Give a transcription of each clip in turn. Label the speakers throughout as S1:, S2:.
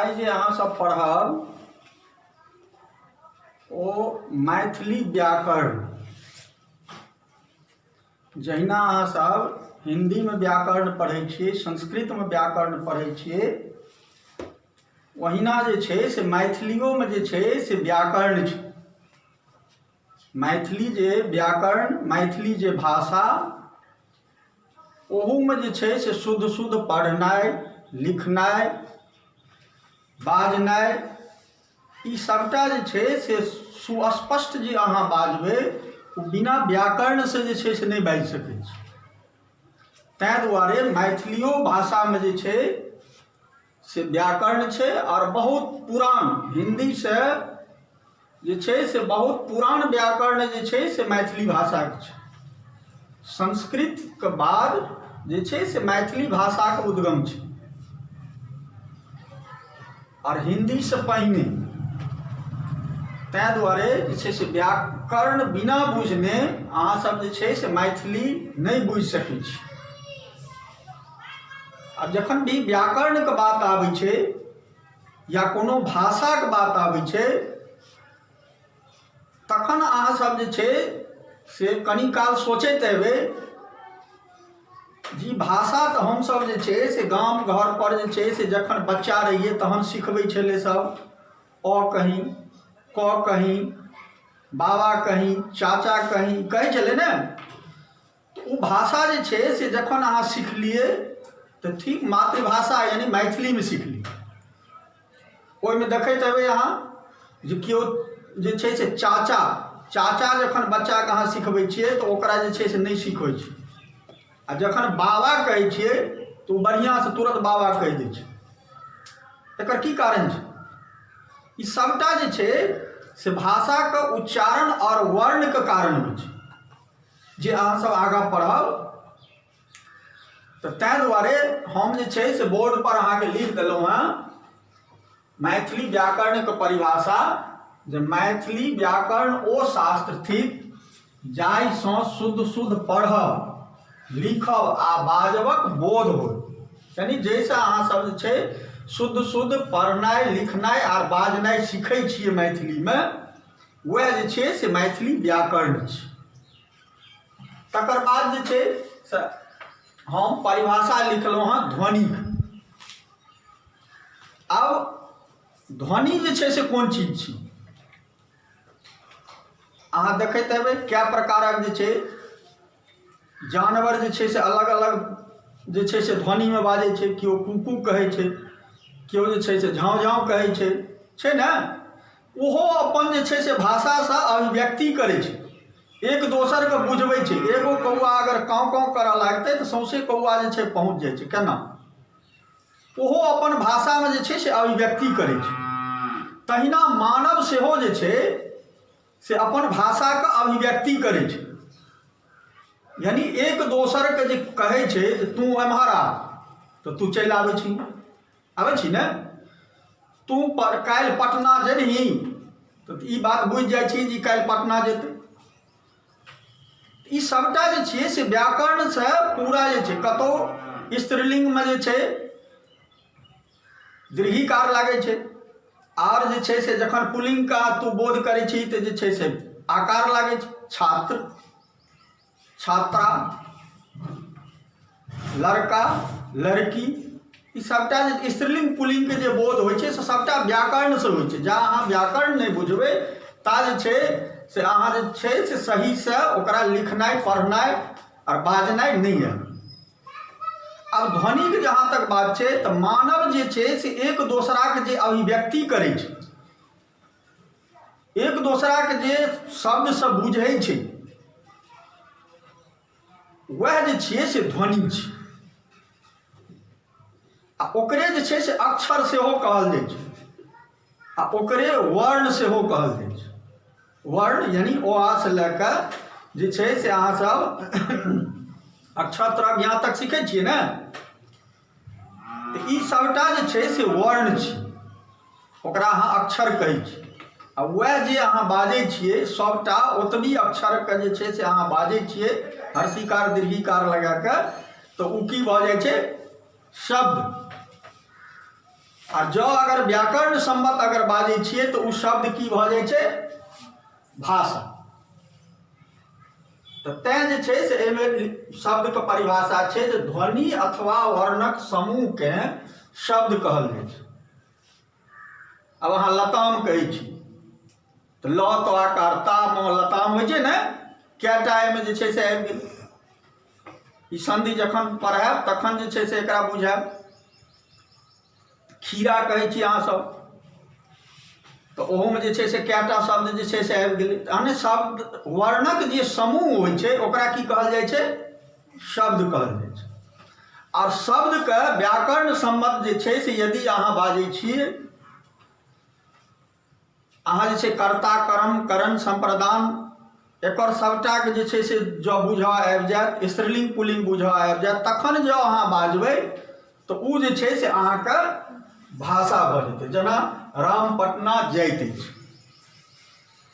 S1: आइ जे अहाँसभ पढ़ब ओ मैथिली व्याकरण। जहिना अहाँसभ हिन्दीमे व्याकरण पढ़ै छियै, संस्कृतमे व्याकरण पढ़ै छियै, ओहिना जे छै से मैथिलियोमे जे छै से व्याकरण छै। मैथिली जे व्याकरण, मैथिली जे भाषा, ओहूमे जे छै से शुद्ध शुद्ध पढ़नाइ लिखनाइ बाजनाइ, ई सभटा जे छै से सुस्पष्ट जे अहाँ बाजबै, ओ बिना व्याकरणसँ जे छै से नहि बाजि सकै छी। ताहि दुआरे मैथिलियो भाषामे जे छै से व्याकरण छै। आओर बहुत पुरान, हिन्दीसँ जे छै से बहुत पुरान व्याकरण जे छै से मैथिली भाषाके छै। संस्कृतके बाद जे छै से मैथिली भाषाके उद्गम छै आओर हिन्दीसँ पहिने। ताहि दुआरे जे छै से व्याकरण बिना बुझने अहाँसभ जे छै से मैथिली नहि बुझि सकै छी। आब जखन भी व्याकरणके बात आबै छै या कोनो भाषाके बात आबै छै, तखन अहाँसभ जे छै से कनि काल सोचैत हेबै जी भाषा तऽ हमसभ जे छै से गाम घरपर जे छै से जखन बच्चा रहियै तहन सिखबै छलै सभ, अ कही, क कही, बाबा कही, चाचा कही, कहै छलै ने। तऽ ओ भाषा जे छै से जखन अहाँ सिखलियै तऽ ठीक मातृभाषा यानि मैथिलीमे सिखलियै। ओहिमे देखैत हेबै अहाँ जे केओ जे छै से चाचा चाचा जखन बच्चाके अहाँ सिखबै छियै तऽ ओकरा जे छै से नहि सिखबै छै, आ जखन बाबा कहै छियै तऽ ओ बढ़िआँसँ तुरन्त बाबा कहि दै छै। एकर की कारण छै? ई सभटा जे छै से भाषाके उच्चारण आओर वर्णके कारण होइ छै, जे अहाँसभ आगाँ पढ़ब। तऽ ताहि दुआरे हम जे छै से बोर्डपर अहाँके लिख देलहुँ हेँ मैथिली व्याकरणके परिभाषा, जे मैथिली व्याकरण ओ शास्त्र थिक जाहिसँ शुद्ध शुद्ध पढ़ब, लिखब आ बाजबक बोध हो। यानि जाहिसँ अहाँसभ जे छै शुद्ध शुद्ध पढ़नाइ, लिखनाइ आर बाजनाइ सीखै छियै मैथिलीमे, वएह जे छै से मैथिली व्याकरण छै। तकर बाद जे छै से हम परिभाषा लिखलहुँ हँ ध्वनिके। आब ध्वनि जे छै से कोन चीज छी? अहाँ देखैत हेबै कए प्रकारक जे छै जानवर जे छै से अलग अलग जे छै से ध्वनिमे बाजै छै। केओ कू कू कहै छै, केओ जे छै से झाँव झाँव कहै छै, छै ने? ओहो अपन जे छै से भाषासँ अभिव्यक्ति करै छै, एक दोसरके बुझबै छै। एगो कौआ अगर काँव काँव करऽ लागतै तऽ सौँसे कौआ जे छै पहुँच जाइ छै। केना? ओहो अपन भाषामे जे छै से अभिव्यक्ति करै छै। तहिना मानव सेहो जे छै से अपन भाषाके अभिव्यक्ति करै छै, यानि एक दोसरके जे कहै छै जे तू एम्हर आ तऽ तू चलि आबै छी, आबै छी ने। तू पर काल्हि पटना जेबही तऽ ई बात बुझि जाइ छी जे काल्हि पटना जेतै। ई सभटा जे छियै से व्याकरणसँ पूरा जे छै। कतहु स्त्रीलिङ्गमे जे छै दीर्घीकार लागै छै, आर जे छै से जखन पुल्लिङ्गके तू बोध करै छी तऽ जे छै से आकार लागै छै। छात्र, छात्रा, लड़का, लड़की, ई सभटा जे स्त्रीलिङ्ग पुल्लिङ्गके जे बोध होइ छै से सभटा व्याकरणसँ होइ छै। जा अहाँ व्याकरण नहि बुझबै ता जे छै से अहाँ जे छै से सहीसँ ओकरा लिखनाइ, पढ़नाइ आओर बाजनाइ नहि आयत। आब ध्वनिके जहाँ तक बात छै तऽ मानव जे छै से एक दोसराके जे अभिव्यक्ति करै छै, एक दोसराके जे शब्दसँ बुझै छै, वएह जे छियै से ध्वनि छै। आ ओकरे जे छै से अक्षर सेहो कहल जाइ छै आ ओकरे वर्ण सेहो कहल जाइ छै। वर्ण यानि ओ आ से लए कऽ जे छै से अहाँसभ अक्षर तरह यहाँ तक सीखै छियै ने, तऽ ई सभटा जे छै से वर्ण छै, ओकरा अहाँ अक्षर कहै छी। आ वएह जे अहाँ बाजै छियै सभटा ओतबी अक्षरके जे छै से अहाँ बाजै छियै हर्षिकार दीर्घिकार लगा कऽ, तऽ ओ की भऽ जाइ छै? शब्द। आ जँ अगर व्याकरण सम्मत अगर बाजै छियै तऽ ओ शब्द की भऽ जाइ छै भाषा। तऽ तैँ जे छै से एहिमे शब्दके परिभाषा छै जे ध्वनि अथवा वर्णक समूहकेँ शब्द कहल जाइ छै। आब अहाँ लताम कहै छी तऽ ल त आकार ता म लताम होइ छै ने, कएटा एहिमे जे छै से आबि गेल। ई संधि जखन पढ़ायब तखन जे छै से एकरा बुझायब। खीरा कहै छी अहाँसभ तऽ ओहोमे जे छै से कएटा शब्द जे छै से आबि गेलै। तहने शब्द वर्णक जे समूह होइ छै ओकरा की कहल जाइ छै? शब्द कहल जाइ छै। आओर शब्दके व्याकरण सम्मत जे छै से यदि अहाँ बाजै छियै, अहाँ जे छै कर्ता कर्म करण सम्प्रदान एकर सभटाके जे छै से जँ बुझऽ आबि जायत, स्त्रीलिंग पुल्लिंग बुझऽ आबि जायत, तखन जँ अहाँ बाजबै तऽ ओ जे छै से अहाँके भाषा भऽ जेतै। जेना राम पटना जाइत अछि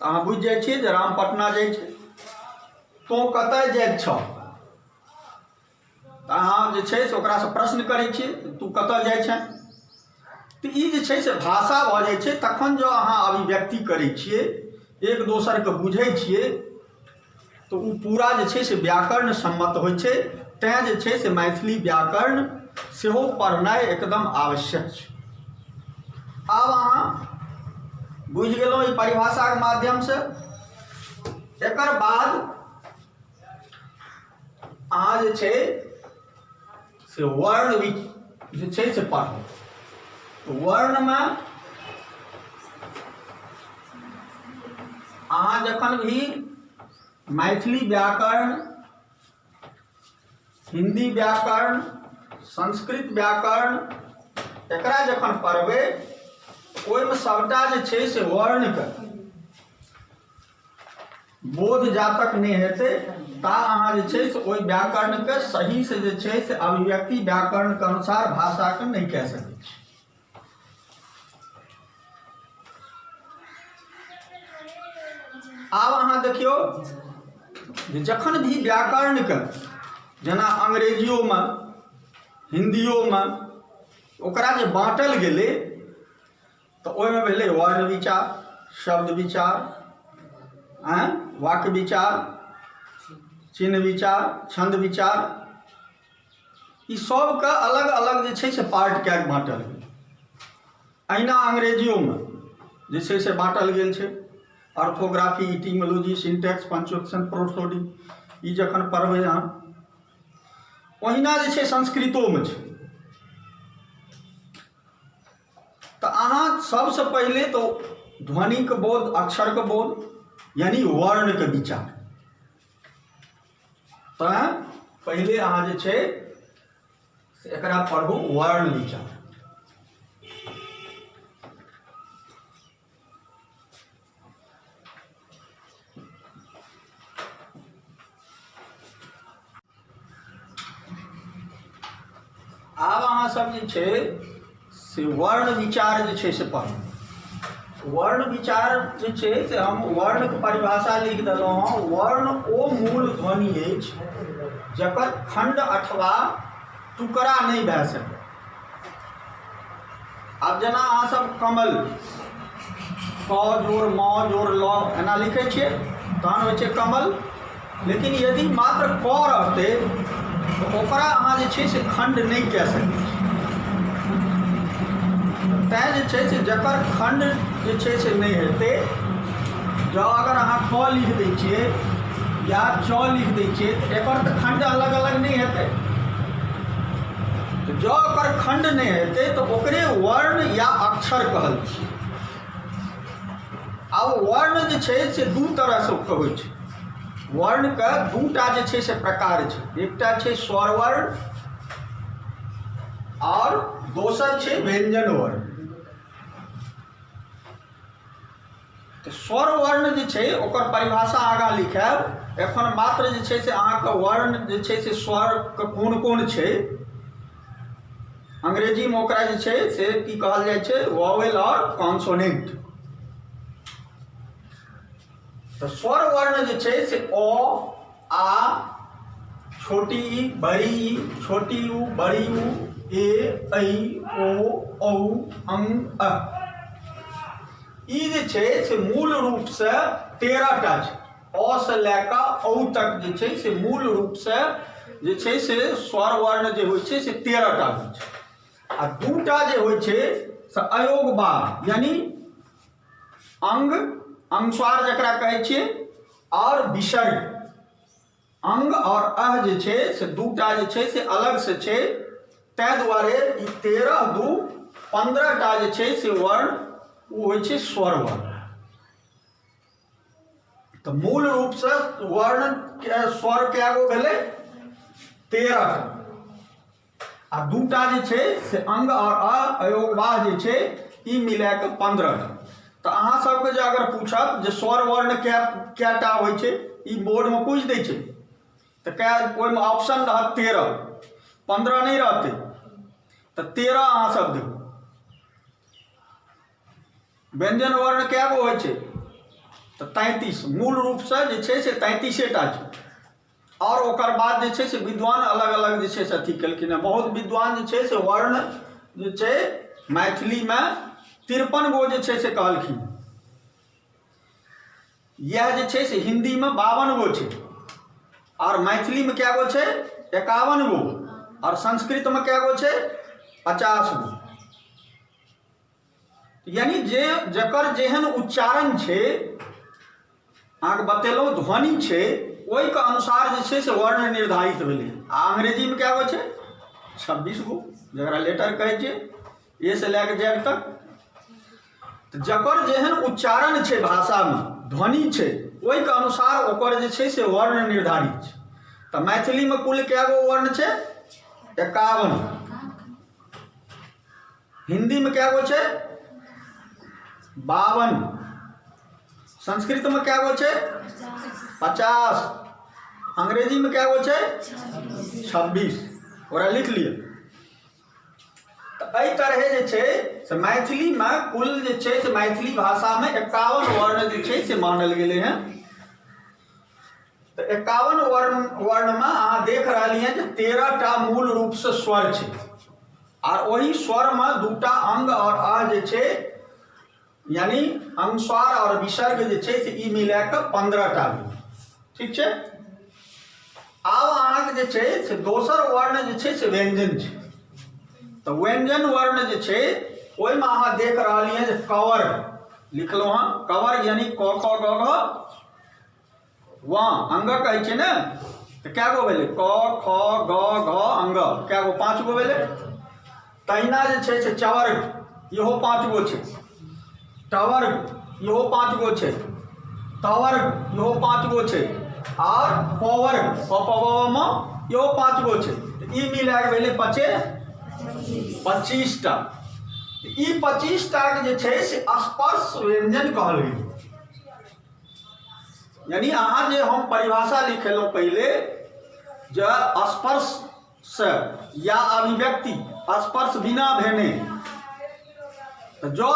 S1: तऽ अहाँ बुझि जाइ छियै जे राम पटना जाइ छै। तोँ कतय जाइत छह तऽ अहाँ जे छै से ओकरासँ प्रश्न करै छियै तू कतऽ जाइ छेँ। तऽ ई जे छै से भाषा भऽ जाइ छै। तखन जँ अहाँ अभिव्यक्ति करै छियै, एक दोसरके बुझै छियै, तऽ ओ पूरा जे छै से व्याकरण सम्मत होइ छै। तैँ जे छै से मैथिली व्याकरण सेहो पढ़नाइ एकदम आवश्यक छै। आब अहाँ बुझि गेलहुँ ई परिभाषाके माध्यमसँ। एकर बाद अहाँ जे छै से वर्ण जे छै से पढ़ू। वर्णमे अहाँ जखन भी मैथिली व्याकरण, हिन्दी व्याकरण, संस्कृत व्याकरण एकरा जखन पढ़बै, ओहिमे सभटा जे छै से वर्णके बोध जा तक नहि हेतै ता अहाँ जे छै से ओहि व्याकरणके सहीसँ जे छै से अभिव्यक्ति व्याकरणके अनुसार भाषाके नहि कए सकै छी। आब अहाँ देखियौ जे जखन भी व्याकरणके जेना अंग्रेजियोमे हिन्दियोमे ओकरा जे बाँटल गेलै तऽ ओहिमे भेलै वर्ण विचार, शब्द विचार, आँय वाक्य विचार, चिन्ह विचार, छन्द विचार, ई सबके अलग अलग जे छै से पार्ट कए कऽ बाँटल गेल। अहिना अंग्रेजियोमे जे छै से बाँटल गेल छै orthography, etymology, syntax, punctuation, prosody, ई जखन पढ़बै अहाँ। ओहिना जे छै संस्कृतोमे छै। तऽ अहाँ सबसँ पहिले तऽ ध्वनिके बोध, अक्षरके बोध यानि वर्णके विचार। तैँ पहिले अहाँ जे छै से एकरा पढ़ू वर्ण विचार। आब अहाँ सब जे छै से वर्ण विचार जे छै से पढ़ू। वर्ण विचार जे छै से हम वर्णके परिभाषा लिख देलहुँ हँ। वर्ण ओ मूल ध्वनि अछि जकर खण्ड अथवा टुकड़ा नहि भए सकै। आब जेना अहाँ सब कमल क जोड़ म जोड़ ल एना लिखै छियै तहन होइ छै कमल। लेकिन यदि मात्र क रहतै तऽ ओकरा अहाँ जे छै से खण्ड नहि कए सकै छी। तैँ जे छै से जकर खण्ड जे छै से नहि हेतै, जँ अगर अहाँ क लिख दै छियै या च लिख दै छियै तऽ एकर तऽ खण्ड अलग अलग नहि हेतै। तऽ जँ ओकर खण्ड नहि हेतै तऽ ओकरे वर्ण या अक्षर कहल छै। आब वर्ण जे छै से दू तरहसँ होइ छै। वर्णके दूटा जे छै से प्रकार छै, एकटा छै स्वर वर्ण आओर दोसर छै व्यञ्जन वर्ण। तऽ स्वर वर्ण जे छै ओकर परिभाषा आगाँ लिखायब। एखन मात्र जे छै से अहाँके वर्ण जे छै से स्वरके कोन कोन छै, अंग्रेजीमे ओकरा जे छै से की कहल जाइ छै, वॉवेल आओर कॉन्सोनेंट। तऽ स्वर वर्ण जे छै से अ, आ, छोटी ई, बड़ी ई, छोटी उ, बड़ी उ, ए, ऐ, ओ, औ, अं, अ। ई जे छै से मूल रूपसँ 13 टा छै। अ से लए कऽ औ तक जे छै से मूल रूपसँ जे छै से स्वर वर्ण जे होइ छै से 13 टा होइ छै आ दूटा जे होइ छै से अयोग बाद, यानी अंग, अंगस्वार जकरा कहै छियै, आओर विसर्ग। अंग आओर अह जे छै से दूटा जे छै से अलगसँ छै। ताहि दुआरे ई 13 दू 15 टा जे छै से वर्ण ओ होइ छै स्वर वर्ण। तऽ मूल रूपसँ वर्ण स्वर कए गो भेलै? 13। आ दूटा जे छै से अंग आओर अ अयोगवाह जे छै, ई मिला कऽ 15। तऽ अहाँ सबके जे अगर पूछत जे स्वर वर्ण कए कएटा होइ छै, ई बोर्डमे पूछि दै छै, तऽ कए ओहिमे ऑप्शन रहत 13, 15 नहि रहतै। तऽ 13 अहाँ सब देबै। व्यंजन वर्ण कए गो होइ छै? तऽ 33। मूल रूपसँ जे छै से 33 टा छै आओर ओकर बाद जे छै से विद्वान अलग अलग जे छै से अथी केलखिन हेँ। बहुत विद्वान जे छै से वर्ण जे छै मैथिलीमे 53 गो जे छै से कहलखिन। इएह जे छै से हिन्दीमे 52 गो छै आओर मैथिलीमे कए गो छै? 51 गो। आओर संस्कृतमे कए गो छै? 50 गो। यानी जे जकर जेहन उच्चारण छै, अहाँके बतेलहुँ, ध्वनि छै, ओहिके अनुसार जे छै से वर्ण निर्धारित भेलै। आ अंग्रेजीमे कए गो छै? 26 गो, जकरा लेटर कहै छै, ए से लए कऽ जेड तक। तऽ जकर जेहन उच्चारण छै, भाषामे ध्वनि छै, ओहिके अनुसार ओकर जे छै से वर्ण निर्धारित छै। तऽ मैथिलीमे कुल कए गो वर्ण छै? 51। हिन्दीमे कए गो छै? 52। संस्कृतमे कए गो छै? 50। अंग्रेजीमे कए गो छै? 26। ओकरा लिख लिअ। तऽ एहि तरहे जे छै से मैथिलीमे कुल जे छै से मैथिली भाषामे 51 वर्ण जे छै से मानल गेलै हँ। तऽ 51 वर्णमे अहाँ देख रहलियै जे 13 टा मूल रूपसँ स्वर छै आर ओहि स्वरमे दूटा अंग आओर अ जे छै, यानी अनुस्वार आओर विसर्ग जे छै से ई मिला कऽ 15 टा भेल। ठीक छै। आब अहाँके जे छै से दोसर वर्ण जे छै से व्यंजन छै। तऽ व्यंजन वर्ण जे छै ओहिमे अहाँ देख रहलियै जे कवर्ग लिखलहुँ हँ। कवर्ग यानी क ख ग घ व अंग कहै छै ने। तऽ कए गो भेलै? क ख ग घ अंग कए गो? पाँच गो भेलै। तहिना जे छै से चवर्ग, इहो पाँच गो छै। टवर्ग, इहो पाँच गो छै। तवर्ग, इहो पाँच गो छै। आर पवर्ग, प प व म, इहो पाँच गो छै। तऽ ई मिला कऽ भेलै 25 टा। ई 25 टाके जे छै से स्पर्श व्यंजन कहल गेलै। यानी अहाँ जे हम परिभाषा लिखेलहुँ पहिले जे स्पर्शसँ या अभिव्यक्ति स्पर्श बिना भेने, तऽ जँ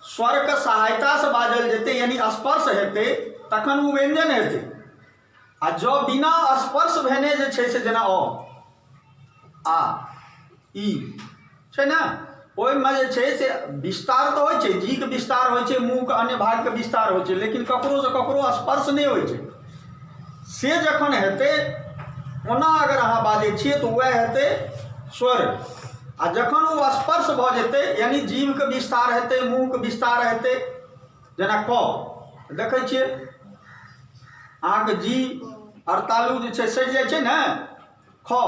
S1: स्वरके सहायतासँ बाजल जेतै, यानी स्पर्श हेतै, तखन ओ व्यंजन हेतै। आ जँ बिना स्पर्श भेने जे छै से जेना अ आ ई छै ने, ओहिमे जे छै से विस्तार तऽ होइ छै, जीके विस्तार होइ छै, मुँहके अन्य भागके विस्तार होइ छै, लेकिन ककरोसँ ककरो स्पर्श नहि होइ छै। से जखन हेतै, ओना अगर अहाँ बाजै छियै तऽ वएह हेतै स्वर। आ जखन ओ स्पर्श भऽ जेतै, यानी जीभके विस्तार हेतै, मुँहके विस्तार हेतै, जेना क देखै छियै, अहाँके जी आओर तालु जे छै सटि जाइ छै ने, ख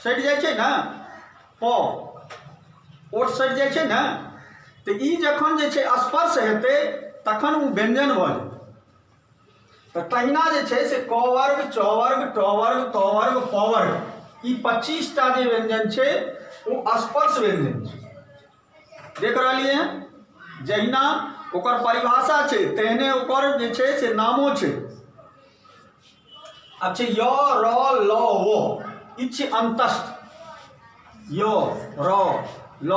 S1: सटि जाइ छै ने, प ओठ सटि जाइ छै ने, तऽ ई जखन जे छै स्पर्श हेतै तखन ओ व्यंजन भऽ जेतै। तऽ तहिना जे छै से क वर्ग, च वर्ग, ट वर्ग, त वर्ग, प वर्ग, ई 25 टा जे व्यंजन छै ओ स्पर्श व्यंजन छै। देख रहलियै हँ, जहिना ओकर परिभाषा छै तेहने ओकर जे छै से नामो छै। आब छै य, र, ल, व, ई छै अंतस्थ। य, र, ल,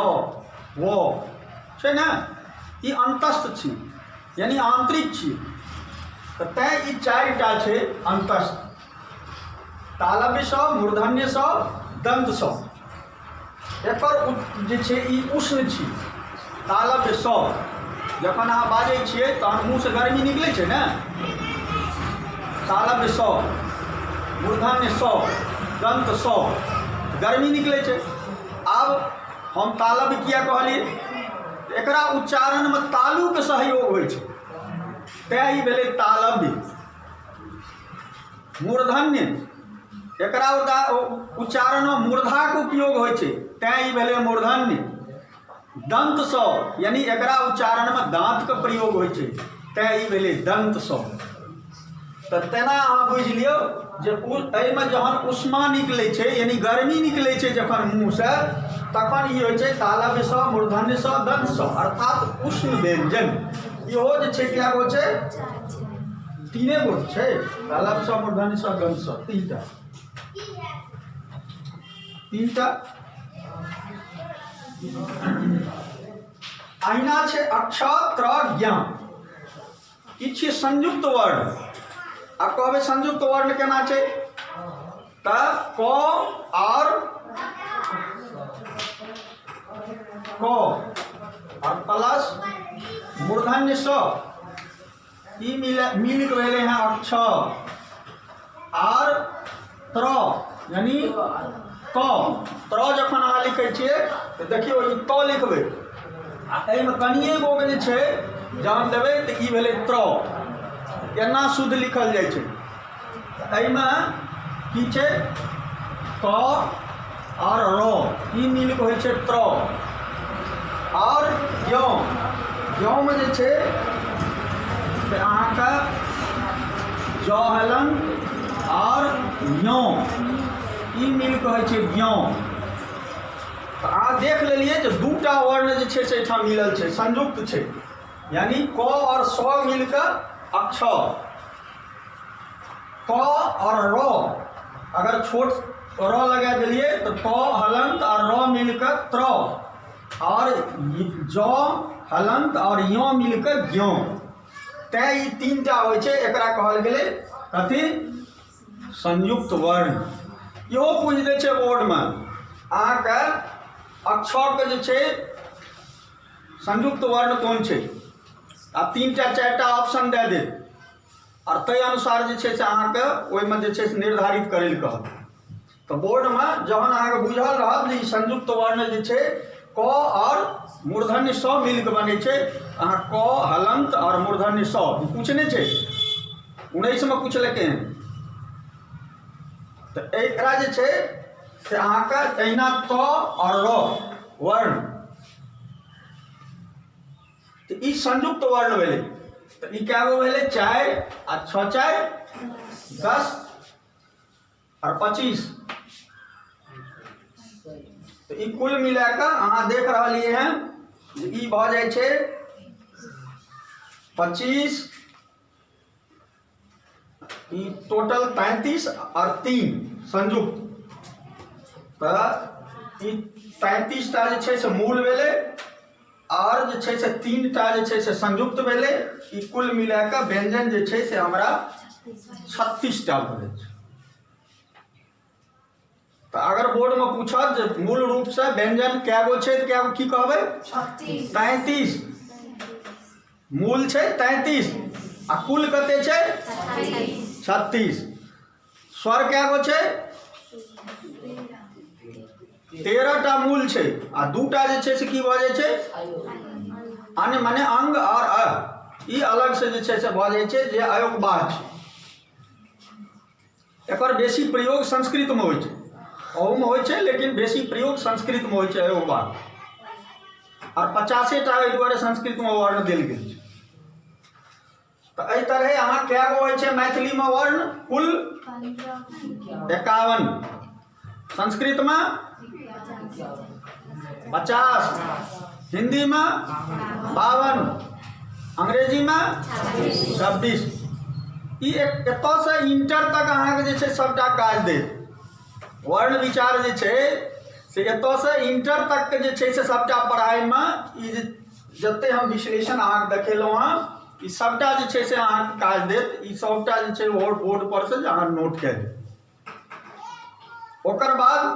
S1: व छै ने, ई अंतस्थ छी, यानी आंतरिक छी। तऽ तैँ ई चारि टा छै अंतस्थ। तालव्य स, मूर्धन्य स, दंत स। एकर जे छै ई उष्ण छी। तालव्य स जखन अहाँ बाजै छियै तहन मुँहसँ गर्मी निकलै छै ने। तालव्य स, मूर्धन्य स, दंत स, गर्मी निकलै छै। आब हम तालव्य किया कहलियै? एकरा उच्चारणमे तालुके सहयोग होइ छै, तेँ ई भेलै तालव्य। मूर्धन्य, एकरा उच्चारणमे मूर्धाके उपयोग होइ छै, तेँ ई भेलै मूर्धन्य। दंत स, यानी एकरा उच्चारणमे दाँतके प्रयोग होइ छै, तेँ ई भेलै दंत स। तऽ तेना अहाँ बुझि लियौ जे एहिमे जहन उष्मा निकलै छै, यानी गर्मी निकलै छै जखन मुँहसँ, तखन ई होइ छै तालव्य स, मूर्धन्य स, दंत स, अर्थात उष्ण व्यंजन। इहो जे छै कए गो छै? तीने गो छै, तालव्य स, मूर्धन्य स, दंत स, तीनटा तीनटा। अहिना छै अक्षर ज्ञान। ई छियै संयुक्त वर्ण। आब कहबै संयुक्त वर्ण केना छै? तऽ क और क और प्लस मूर्धन्य स, ई मिल मिल के भेलै हँ अक्षर। आर त्र यानी त, त्र जखन अहाँ लिखै छियै तऽ देखियौ ई त लिखबै आ एहिमे कनिए गोके जे छै जहन देबै तऽ ई भेलै त्र। एना शुद्ध लिखल जाइ छै। एहिमे की छै? त आओर र, ई मिल कऽ होइ छै त्र। आओर ज्ञ, ज्ञमे जे छै से अहाँके ज हलन आओर ज्ञ, ई मिल कऽ होइ छै ज्ञ। तऽ अहाँ देख लेलियै जे दूटा वर्ण जे छै से एहिठाम मिलल छै, संयुक्त छै, यानी क आओर स मिल कऽ अक्षर। क आओर र, अगर छोट र लगा देलियै तऽ क हलंत आओर र मिल कऽ त्र, आओर ज हलंत आओर य मिल कऽ ज्ञ। तैँ ई तीनटा होइ छै, एकरा कहल गेलै कथी? संयुक्त वर्ण। इहो पूछि दै छै बोर्डमे अहाँके, अक्षरके जे छै संयुक्त वर्ण कोन छै? आ तीनटा चारिटा ऑप्शन दए देत आओर ताहि अनुसार जे छै से अहाँके ओहिमे जे छै से निर्धारित करै लए कहत। तऽ बोर्डमे जहन अहाँके बुझल रहत जे ई संयुक्त वर्ण जे छै क आओर मूर्धन्य स मिलके बनै छै, अहाँ क हलंत आओर मूर्धन्य स पूछने छै, 19मे पुछलकै हन, तऽ एकरा जे छै से अहाँके तहिना त आओर र वर्ण, तऽ ई संयुक्त वर्ण भेलै। तऽ ई कए गो भेलै? 4 आ 6 4 10 आओर 25। तऽ ई कुल मिला कऽ अहाँ देख रहलियै हँ जे ई भऽ जाइ छै 25, ई टोटल 33 आओर 3 संयुक्त। तऽ ई 33टा जे छै से मूल भेलै आओर जे छै से 3टा जे छै से संयुक्त भेलै। ई कुल मिला कऽ व्यंजन जे छै से हमरा 36टा भऽ जाइ छै। तऽ अगर बोर्डमे पूछत जे मूल रूपसँ व्यंजन कए गो छै, तऽ कए गो की कहबै? 33 मूल छै, 33 आ कुल कते छै? 36। स्वर कए गो छै? 13टा मूल छै आ 2टा जे छै से की भऽ जाइ छै? अन्य, मने अंग आओर अ, ई अलग से जे छै से भऽ जाइ छै जे अयोगवाह छै। एकर बेसी प्रयोग संस्कृतमे होइ छै, अहूमे होइ छै, लेकिन बेसी प्रयोग संस्कृतमे होइ छै अयोगवाह। आओर 50टा एहि दुआरे संस्कृतमे वर्ण देल गेल छै। तऽ एहि तरहे अहाँ कए गो होइ छै मैथिलीमे वर्ण? कुल 51, संस्कृतमे 50, हिन्दीमे 52, अंग्रेजीमे 26। ई एतऽसँ इंटर तक अहाँके जे छै सभटा काज देत। वर्ण विचार जे छै से एतऽसँ इंटर तकके जे छै से सभटा पढ़ाइमे ई जे जते हम विश्लेषण अहाँके देखेलहुँ हँ, ई सभटा जे छै से अहाँके काज देत। ई सभटा जे छै बोर्ड पर से जे अहाँ नोट कए लेब। ओकर बाद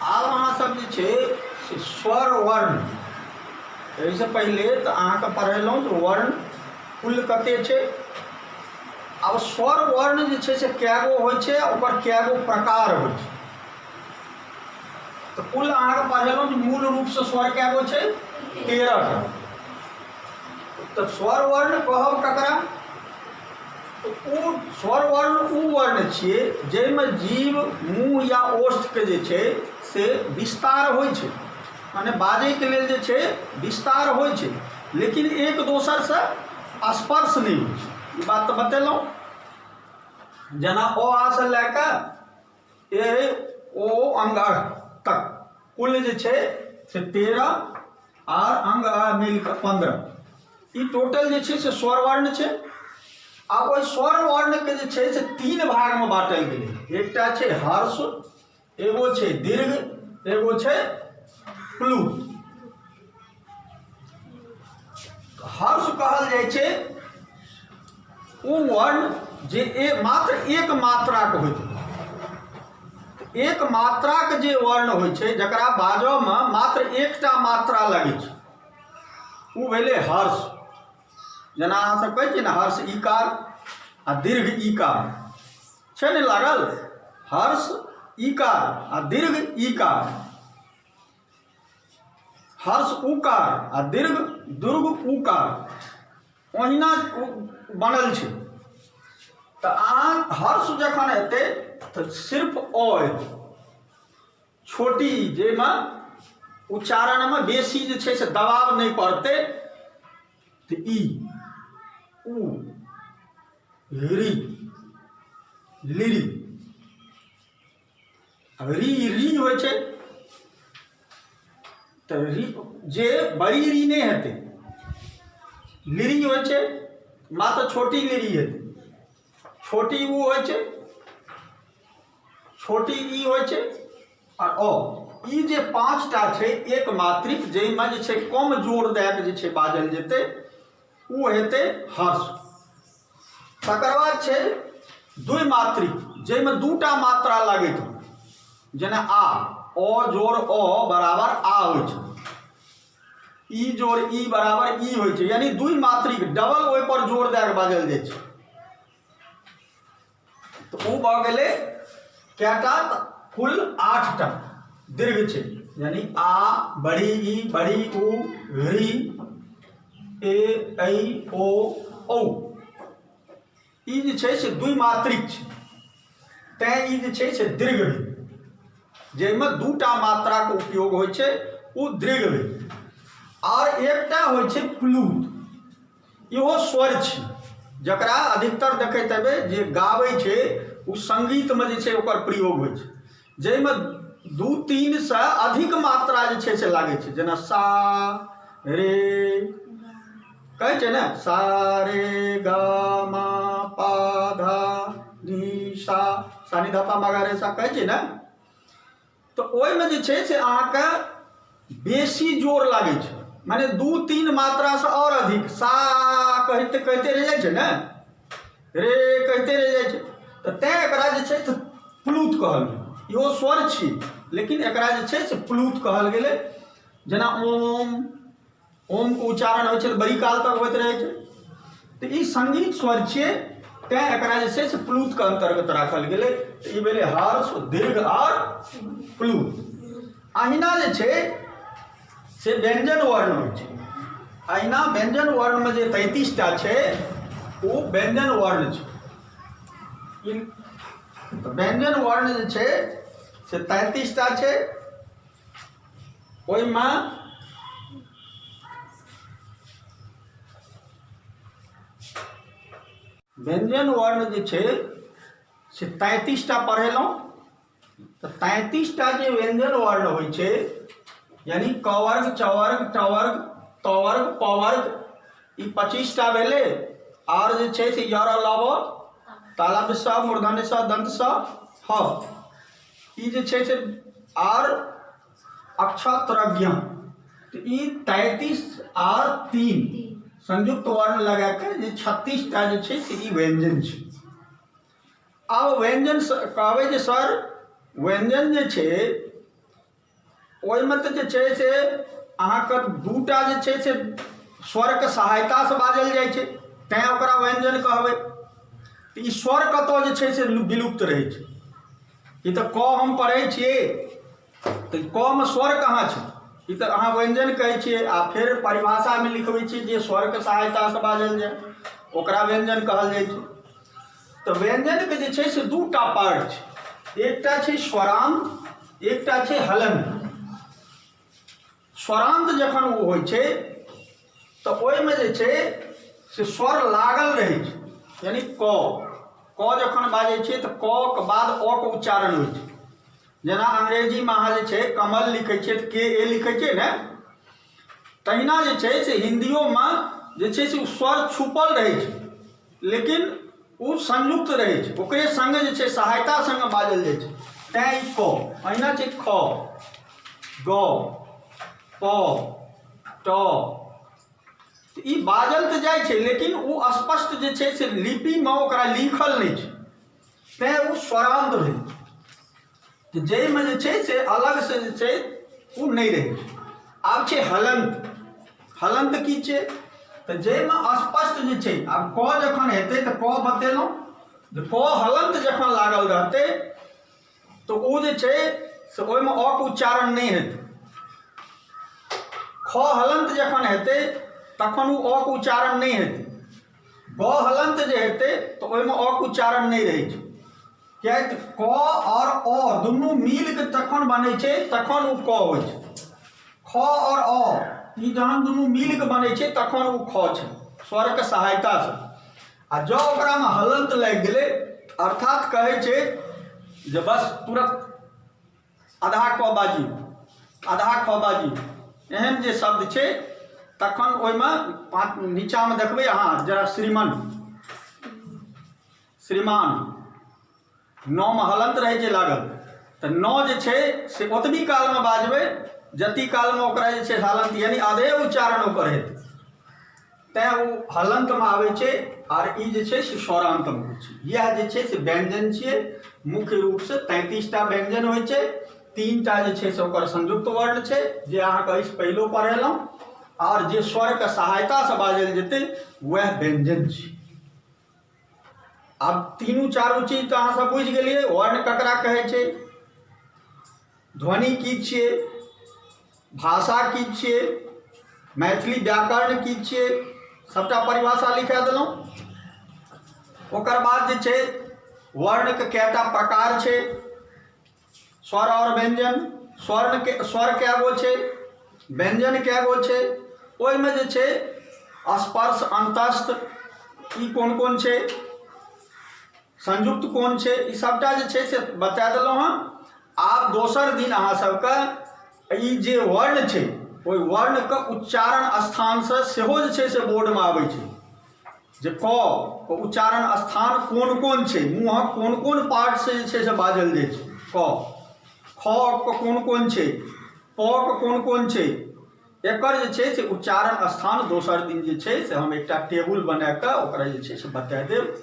S1: आब अहाँ सब जे छै से स्वर वर्ण, एहिसँ पहिले तऽ अहाँके पढ़ेलहुँ जे वर्ण कुल कते छै। आब स्वर वर्ण जे छै से कए गो होइ छै आ ओकर कए गो प्रकार होइ छै। तऽ कुल अहाँके पढ़ेलहुँ जे मूल रूपसँ स्वर कए गो छै, 13 टा। तऽ स्वर वर्ण कहब ककरा? तऽ ओ स्वर वर्ण ओ वर्ण छियै जाहिमे जीव मुँह या ओष्ठके जे छै से विस्तार होइ छै, माने बाजैके लेल जे छै विस्तार होइ छै, लेकिन एक दोसरसँ स्पर्श नहि होइ छै। ई बात तऽ बतेलहुँ। जेना अ आ सँ लए कऽ ए ओ अंग अ तक कुल जे छै से 13 आर अंग अ मिल कऽ 15, ई टोटल जे छै से स्वर वर्ण छै। आ ओहि स्वर वर्णके जे छै से 3 भागमे बाँटल गेलै। एकटा छै हर्ष, एगो छै दीर्घ, एगो छै प्लुत। हर्ष कहल जाइ छै ओ वर्ण जे मात्र एक मात्राके होइत छै। एक मात्राके जे वर्ण होइ छै जकरा बाजऽमे मात्र एकटा मात्रा लगै छै, ओ भेलै हर्ष। जेना अहाँ सब कहै छियै ने हर्ष ईकार आ दीर्घ ईकार छै ने लागल, हर्ष ईकार आ दीर्घ ईकार, हर्ष उकार आ दीर्घ दुर्ग उकार, ओहिना बनल छै। तऽ अहाँ हर्ष जखन हेतै तऽ सिर्फ अ एतै, छोटी जाहिमे उच्चारणमे बेसी जे छै से दबाव नहि पड़तै, तऽ ई उ री लिरी। आब री री होइ छै तऽ री जे बड़ी री नहि हेतै, लिरी होइ छै मात्र छोटी लिरी हेतै, छोटी उ होइ छै, छोटी ई होइ छै आ अ। ई जे 5टा छै एक मात्रिक जाहिमे जे छै कम जोर दए कऽ जे छै बाजल जेतै, ओ हेतै हर्ष। तकर बाद छै दुइ मात्रिक जाहिमे 2टा मात्रा लगैत हो, जेना आ, अ जोड़ अ बराबर आ होइ छै, ई जोड़ ई बराबर ई होइ छै, यानी दुइ मात्रिक डबल ओहिपर जोर दए कऽ बाजल जाइ छै। तऽ ओ भऽ गेलै कएटा? तऽ कुल 8टा दीर्घ छै, यानी आ बड़ी ई बड़ी उ री ए ऐ ओ औ। ई जे छै से दुइ मात्रिक छै, तैँ ई जे छै से दीर्घ भेल, जाहिमे 2टा मात्राके उपयोग होइ छै ओ दीर्घ भेल। आर एकटा होइ छै प्लुत, इहो स्वर छी जकरा अधिकतर देखैत हेबै जे गाबै छै ओ सङ्गीतमे जे छै ओकर प्रयोग होइ छै, जाहिमे 2 3 सँ अधिक मात्रा जे छै से लागै छै, जेना सा रे कहै छै ने, सा रे ग मा पा धा नी सा, सा नी धा पा मा गा रे सा कहै छै ने। तऽ ओहिमे जे छै से अहाँके बेसी जोर लागै छै, माने 2-3 मात्रासँ आओर अधिक, सा कहिते कहिते रहि जाइ छै ने, रे कहिते रहि जाइ छै, तऽ तैँ एकरा जे छै से प्लुत कहल गेलै। इहो स्वर छी लेकिन एकरा जे छै से प्लुत कहल गेलै। जेना ओम, ओमके उच्चारण होइ छै तऽ बड़ी काल तक होइत रहै छै, तऽ ई सङ्गीत स्वर छियै, तैँ एकरा जे छै से प्लुतके अन्तर्गत राखल गेलै। तऽ ई भेलै हर्ष, दीर्घ आओर प्लुत। अहिना जे छै से व्यञ्जन वर्ण होइ छै। अहिना व्यञ्जन वर्णमे जे 33टा छै ओ व्यञ्जन वर्ण छै। तऽ व्यञ्जन वर्ण जे छै से 33टा छै। ओहिमे व्यञ्जन वर्ण जे छै से 33टा पढ़ेलहुँ। तऽ 33टा जे व्यञ्जन वर्ण होइ छै, यानी क वर्ग, च वर्ग, ट वर्ग, त वर्ग, प वर्ग, ई 25टा भेलै। आओर जे छै से य र ल व तालव्य स मूर्धन्य स दंत स ह, ई जे छै से आर अक्षत्रज्ञ, तऽ ई 33 आर 3 संयुक्त वर्ण लगा कऽ जे 36टा जे छै से ई व्यञ्जन छै। आब व्यञ्जन कहबै जे सर व्यञ्जन जे छै ओहिमे तऽ जे छै से अहाँके दूटा जे छै से स्वरके सहायतासँ बाजल जाइ छै तैँ ओकरा व्यञ्जन कहबै। तऽ ई स्वर कतऽ जे छै से विलुप्त रहै छै? ई तऽ क हम पढ़ै छियै तऽ क मे स्वर कहाँ छै? ई तऽ अहाँ व्यञ्जन कहै छियै आ फेर परिभाषामे लिखबै छियै जे स्वरके सहायतासँ बाजल जाय ओकरा व्यञ्जन कहल जाइ छै। तऽ व्यञ्जनके जे छै से दूटा पार्ट छै, एकटा छै स्वरान्त, एकटा छै हलन्त। स्वरान्त जखन ओ होइ छै तऽ ओहिमे जे छै से स्वर लागल रहै छै, यानी क क जखन बाजै छियै तऽ क के बाद अ के उच्चारण होइ छै। जेना अंग्रेजीमे अहाँ जे छै कमल लिखै छियै तऽ के ए लिखै छियै ने, तहिना जे छै से हिन्दियोमे जे छै से ओ स्वर छुपल रहै छै लेकिन ओ संयुक्त रहै छै, ओकरे सङ्गे जे छै सहायता सङ्गे बाजल जाइ छै, तैँ ई क। अहिना छै ख, ग, प, ट, ई बाजल तऽ जाइ छै लेकिन ओ स्पष्ट जे छै से लिपिमे ओकरा लिखल नहि छै, तैँ ओ स्वरान्त भेल। तऽ जाहिमे जे छै से अलगसँ जे छै ओ नहि रहै छै। आब छै हलन्त। हलन्त की छै? तऽ जाहिमे स्पष्ट जे छै, आब क जखन हेतै तऽ क बतेलहुँ जे क हलन्त जखन लागल रहतै तऽ ओ जे छै से ओहिमे अ के उच्चारण नहि हेतै। ख हलन्त जखन हेतै तखन ओ अ के उच्चारण नहि हेतै। ग हलन्त जे हेतै तऽ ओहिमे अ के उच्चारण नहि रहै छै, किएक तऽ क आओर अ दुनू मिलके तखन बनै छै तखन ओ क होइ छै। ख आओर अ ई जहन दुनू मिलके बनै छै तखन ओ ख छै स्वरके सहायतासँ। आ जँ ओकरामे हलन्त लागि गेलै अर्थात कहै छै जे बस तुरत आधा क बाजियौ आधा ख बाजियौ, एहन जे शब्द छै तखन ओहिमे पाँच नीचाँमे देखबै अहाँ जरा श्रीमन श्रीमान नओमे हलन्त रहै छै लागल, तऽ नओ जे छै से ओतबी कालमे बाजबै जती कालमे ओकरा जे छै हलन्त यानी आधे उच्चारण ओकर हेतै, तैँ ओ हलन्तमे आबै छै आर ई जे छै से स्वरान्तमे होइ छै। इएह जे छै से व्यञ्जन छियै। मुख्य रूपसँ 33टा व्यञ्जन होइ छै, 3टा जे छै से ओकर संयुक्त वर्ण छै जे अहाँके एहिसँ पहिलो पढ़ेलहुँ, आओर जे स्वरके सहायतासँ बाजल जेतै वएह व्यञ्जन छै। आब तीनू चारू चीज तऽ अहाँ सब बुझि गेलियै, वर्ण ककरा कहै छै, ध्वनि की छियै, भाषा की छियै, मैथिली व्याकरण की छियै, सबटा परिभाषा लिखा देलहुँ। ओकर बाद जे छै वर्णके कएटा प्रकार छै, स्वर आओर व्यञ्जन, स्वर्णके स्वर कए गो छै, व्यञ्जन कए गो छै, ओहिमे जे छै स्पर्श अन्तस्थ ई कोन कोन छै, संयुक्त कोन छै, ई सबटा जे छै से बता देलहुँ हँ। आब दोसर दिन अहाँ सबके ई जे वर्ण छै ओहि वर्णके उच्चारण स्थानसँ सेहो जे छै से बोर्डमे आबै छै जे क के उच्चारण स्थान कोन कोन छै, मुँहक कोन कोन पार्टसँ जे छै से बाजल जाइ छै क, ख के कोन कोन छै, प के कोन कोन छै, एकर जे छै से उच्चारण स्थान दोसर दिन जे छै से हम एकटा टेबुल बनाकऽ ओकरा जे छै से बता देब।